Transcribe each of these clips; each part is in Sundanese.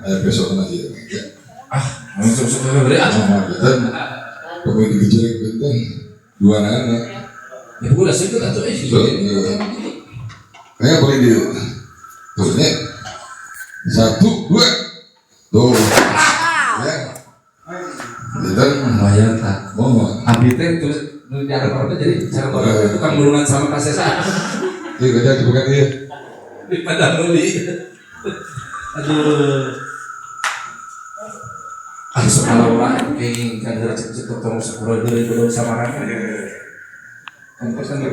Aya besok na ieu. Ah, masuk masuk beri ah. Nah, benten pemain digejerek benten dua nana. Ya udah sih atuh eh. Kayaknya boleh di tuh ini satu dua tuh ya. Benten Lumayan tak. mau Abi teh terus nu cara teh jadi cara teh tukang mulungan sama kasesa. Iya kerja bukan dia. Di Padang Ruli. Aduh. Ah, sekolah orang kenging kan heula cek cek tong sekolah deui belum samarana. Kan pesan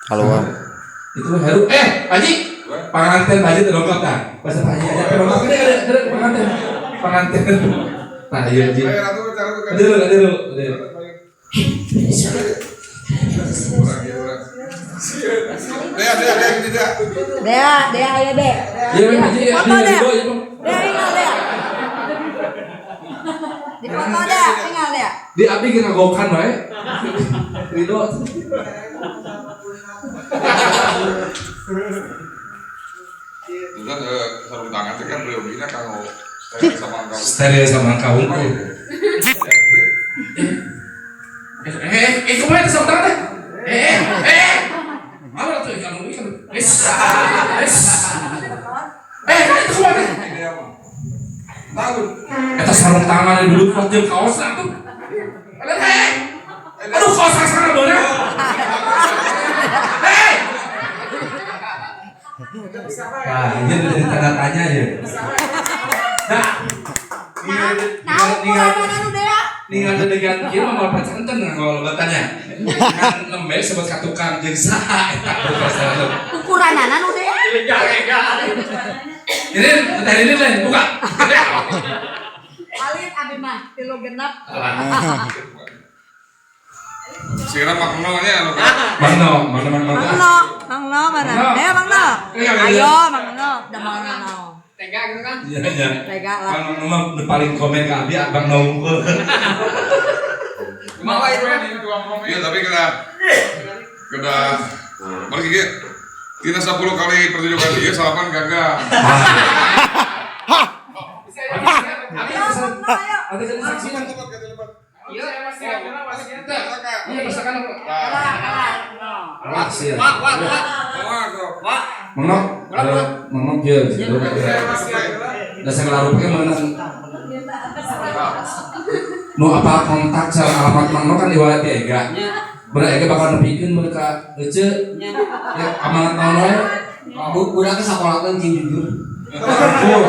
Halo. Itu Heru Haji panganten Haji teu lengkap tah. Bahasa Pak Haji aja lengkap gede gede gede panganten. Panganten. Tah ieu Haji. Aduh aduh aduh. Dea dea dea gini dea. Dea, Dea ayo Dea. Iya Bang Haji ya. Foto Dea. Iya Bang. Dea tinggal Dea. Di foto Dea, tinggal Dea. Di abdi ge ngagokan wae. Ridho. Kan sarung tangan teh kan beliau gini kanggo steril sama angka. Steril sama angka unggul. Kumaha teh sarung tangan teh? Eh. Apa tuh ikan ikan? Es. Es. Kan itu kumaha teh? Tahun. Eta sarung tangan dulu pas jeung kaos tuh. Eh. Aduh kaos sana beunang. Eh. Nah, ini udah jadi tanda tanya ya. Nah, Nah, ukuran anu Dea. Ningal dedegan kieu mah moal pacanten nganggo lebatannya. Kan nembe sebut ka tukang jeung saha eta berpasaran. Ukuran anu Dea. Ini teh ini lain buka. Alit abi mah tilu genep. Sira makno nya anu. Mangno, mangno mangno. Mang No, Mang No mana? Ayo Mang No. Ayo Mang No, udah Mang No. Tega gitu kan? Iya iya. Tega lah. Bang No mah nu paling komen ka abi Abang No unggul. Mawa itu kan? Iya tapi kena kena balik ge. Tina 10 kali pertunjukan dia salapan gagal. Ayo Mang No, ayo. Ada jadi saksi kan? Iya, Iya, masakan Kalah, kalah. No. Awas ya. Wah, wah, wah. Wah. Mangno, Mangno kieu. Da sagala rupa ge meunang. Nu apa kontak sareng alamat Mangno kan diwale ti Ega. Bener Ega bakal nepikeun mun ka Ece. Ya amanat naon wae. Budak ke sekolah kan cing jujur. Ampun.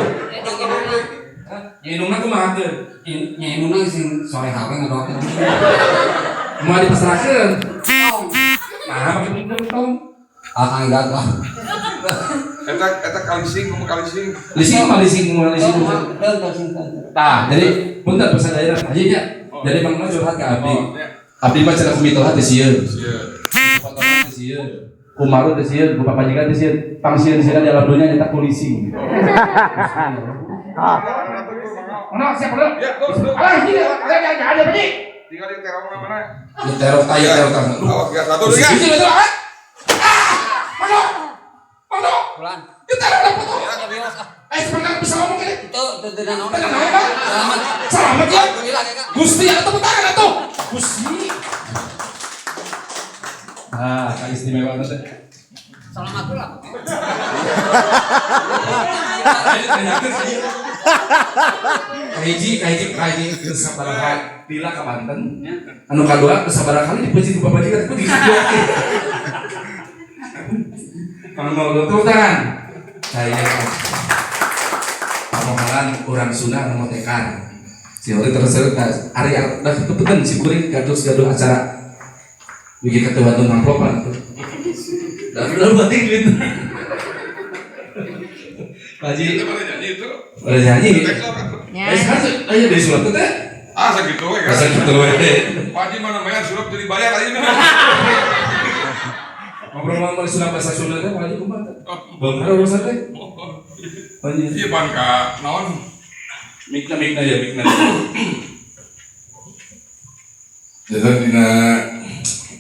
Nya indungna kumaha teu? Nya indungna sing sore hawe ngadoakeun. Kumaha dipasrahkeun? Nah, pake indung tong. Ah kang Ega lah. Eta eta kalising kumaha kalising. Lising mah lising mah lising. Tah, jadi punten pesan daerah haji nya. Jadi Mang No curhat ka abdi. Abdi mah cenah kumitoha teh sieun. Ku teh sieun. Ku malu teh sieun, ku papajikan teh sieun. Pang sieun-sieun di alam dunia nyata polisi. Mana siapa lu? Ya, terus terus. Alah, sini, ada ada ada Haji. Tinggal di terong mana? Ya terok tah, ya terok tah. Awas gas satu tiga. Sini betul ah. Ah! Mano. Mano. Bulan. Ya terok lah foto. Ya bios ah. Sebentar bisa ngomong ini. Itu teu naon. Tenang, Bang. Selamat. Selamat ya. Alhamdulillah Ega. Gusti atau tepuk tangan atuh. Gusti. Ah, kali istimewa teh. Selamat lah. Kahiji, kahiji, kahiji geus sabaraha lila ka Banten. Anu kadua geus sabaraha kali dipuji ku papajikan tapi dikieu. Mang No, tepuk tangan. Saya pamohalan urang Sunda anu motekan. Si Ori terus terus ari dah kebetulan si kuring gaduh gaduh acara. Bikin ketua tuh amplopan tuh. Dah udah berarti duit. Pak Haji, Itu mana nyanyi itu? udah nyanyi. Ya. Sekarang ayo dari surat teh. Ah, segitu we kan. Masa gitu we. Pak Haji mana bayar surat jadi bayar aja nih. Ngobrol-ngobrol Sunda bahasa Sunda teh Pak Haji kumaha teh? Bener urusan teh. Oh iya. Iya pan ka naon? Mikna mikna ya mikna. Jadi dina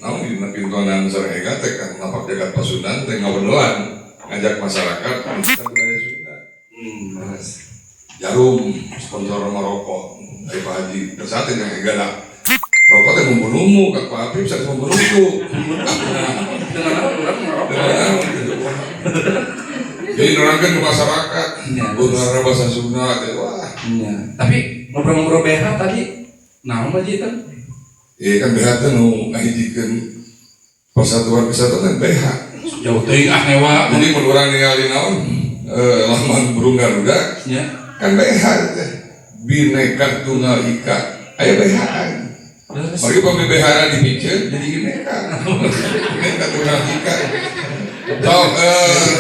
naon dina pintonan sareng Ega teh kan napak jagat Pasundan teh ngawendoan. Ngajak masyarakat kita budaya Sunda. Mas. Jarum sponsor sama rokok. Dari Pak Haji tersatu yang enggak lah. Rokok teh membunuhmu, Kak Pak Apip bisa membunuhku. Dengan apa orang ngerokok? Jadi nerangkan ke masyarakat, Iya. benar bahasa Sunda, teh wah. Iya. Tapi ngobrol-ngobrol BH tadi, naon Pak Ji kan? Iya kan BH teh nu ngahijikeun persatuan kesatuan kan BH. Jauh teuing ah ngewa. Jadi mun urang ningali naon laman burung Garuda Ya. kan BH teh. Bineka Tunggal Ika aya BH-an. Terus Bagi pami BH na dipiceun jadi Bineka. Bineka Tunggal Ika. Sok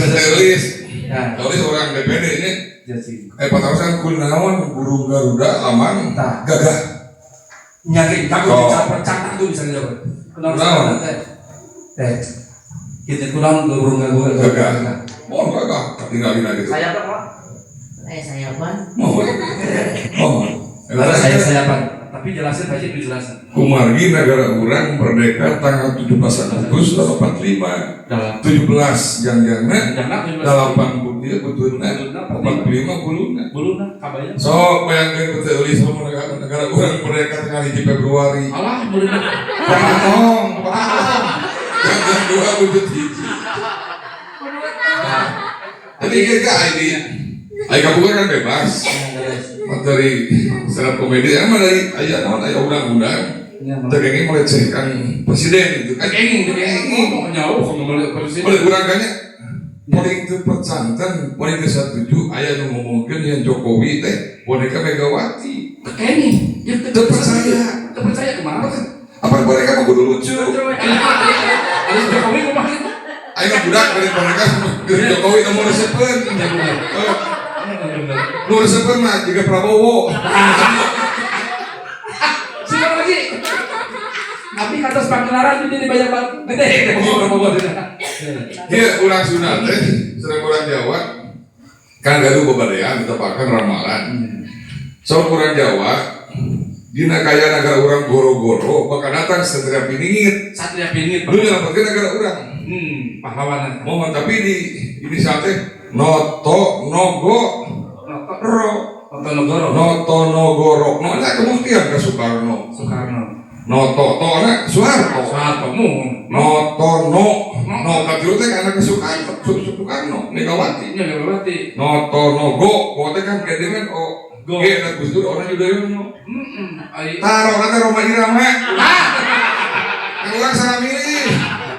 telis. Nah, Telis orang DPD nya. jadi Patarosan kunaon burung Garuda laman Tah. gagah. Nyari takut Oh. dicaper cakak tuh misalnya jawab. Kunaon Kunaon? teh? Teh. Kita kunaon burung Garuda Gagah. Mohon gagah tinggalin gitu. Saya apa, Pak? Saya apa? Mohon. Mohon. Lalu saya sayapan. Tapi jelasin Pak Ji dijelasin. Kumargi negara urang merdeka tanggal 17 Agustus 45. Dalam 17 jangjangna jangan 8 butir butuna 45 buluna. buluna kabayang. Sok bayangkeun teu eulis lamun negara urang merdeka tanggal 1 Februari. Alah buluna. Patong, patong. Jangjang dua butut hiji. Jadi ieu ka ini. Ai kabupaten kan bebas. Materi stand up komedi emang dari aya naon aya undang-undang. Teu kenging melecehkan presiden gitu kan. Kenging, kenging. Oh, nyawa kok ngomong presiden. Boleh urang kayaknya paling teu percanten, paling teu satuju aya nu ngomongkeun yang Jokowi teh boneka Megawati. Kenging. Ya Teu percaya. Teu percaya kemana? Apa boneka mah kudu lucu. Harus Jokowi kumaha gitu. Ayo budak beli boneka sama Jokowi nu resepeun. Nu resepeun mah jiga Prabowo. Siapa lagi? Tapi kata Pagelaran ini banyak banget gede. Prabowo. Ieu urang Sunda teh sareng urang Jawa kan gaduh babadean ditepakan ramalan. Sok urang Jawa dina kaya negara urang goro-goro bakal datang Satria Piningit. Satria Piningit. Lu nyelametkeun negara urang. Pahlawan. Mohon tapi di inisial teh Noto Nogo Ro Noto Nogoro. Noto Nogoro. No nya kemuktian ke Soekarno. Soekarno. Noto to na Soeharto. Soeharto mu. Noto no no katilu teh anak Soekarno Soekarno Megawati. Nya Megawati. Noto Nogo go teh kan gedean o Go. G na Gus Dur orang Yudhoyono. Ai. Taro na teh Rhoma Irama. Ah. Kan urang salah milih.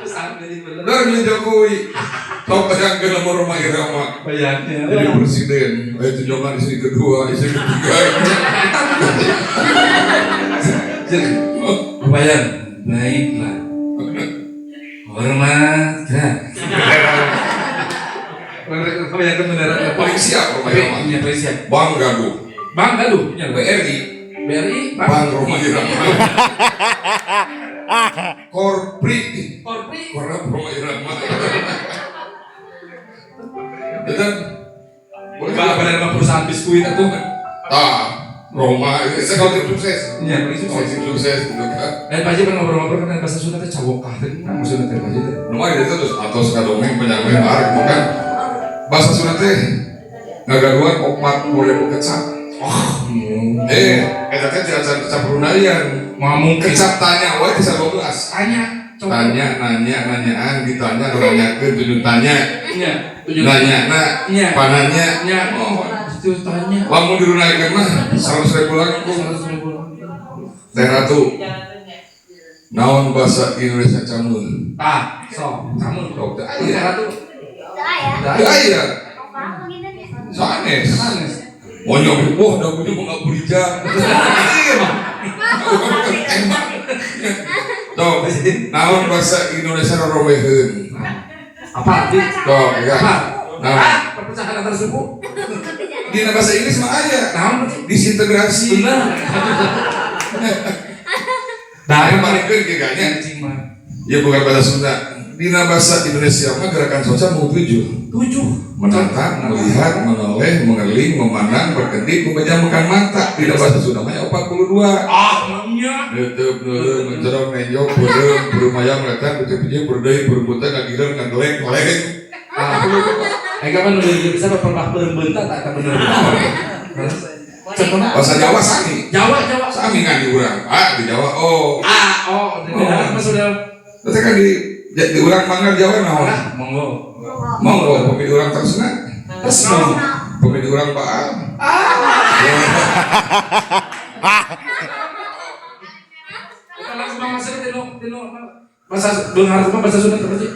Salah milih bener. Udah milih Jokowi. Sok bayangkeun lamun Rhoma Irama. Bayangnya. Jadi presiden, tunjukkan istri kedua, istri ketiga. Jadi, bayang. Baiklah. Hormat. Ya. Kebanyakan bendera. Paling siap Rhoma Irama. Iya, paling siap. Bang Gaduh, Bang Gaduh. Iya, BRI, BRI, Bang. Bang Rhoma Irama. Korpri, Korpri. Korp Rhoma Irama. Dan boleh Bang, pada nama perusahaan biskuit atau Ah, Rhoma, saya kalau tim sukses. Iya, paling Kalau sukses. tim sukses gitu kan. Dan Pak Haji pernah ngobrol-ngobrol kan bahasa Sunda teh cawokah teh. Nah, maksudnya teh Pak Haji teh. Nomor itu terus atau sekadongeng panjang lebar gitu kan. Bahasa Sunda teh ngagaduhan 40.000 kecap. Oh, Eta teh acan kecap Bruneian. mau mungkin. Kecap tanya wae bisa 12. Tanya, coba. Tanya, nanya, nanyaan, ditanya, nanyakeun, tujuh tanya, Iya, tujuh nanya, na, Iya. pananya. Iya. Oh, Itu tanya. lamun dirunaikeun mah 100.000 langkung. 100.000 langkung. Teh Ratu, naon bahasa Indonesia camun? Ah, so, kamu. Sok teu Teh aya. Ratu. Teu aya. Sanes. Sanes. Monyong, wah dagunya mau nggak burija. Tuh, naon bahasa Indonesia romeheun. Apa? Di? Tuh, ya. Apa? Naon? Ah, perpecahan antar suku. Dina bahasa Inggris mah aya. Naon berarti? Disintegrasi. Bener. Nah, yang paling gede kayaknya. Cing mah. Ya bukan bahasa Sunda. Dina bahasa Indonesia mah gerakan sosial mau tujuh. 7. Menatap, melihat, menoleh, mengeling, memandang, berkedip, memejamkan mata. Dina bahasa Sunda mah ya 42. Ah, maunya. Nutup, nurun, mencerong, nenjok, beureum, berumayam, letan, pecah-pecah, berdei, berbutan, ngagiler, ngageleng, ngeleng. Ah, Eh, kapan nu bisa pernah beunta tak eta bener. Contohna Bahasa Jawa sami. Jawa, Jawa. Sami kan di urang. A di Jawa O. A, O, di darat mah sudah. Berarti kan di urang mangga Jawa naon? Ah, monggo. Monggo pami di urang tresna. Tresno. Pami di urang baal. Kita langsung masuk tinu tinu bahasa beunghar mah bahasa Sunda apa sih?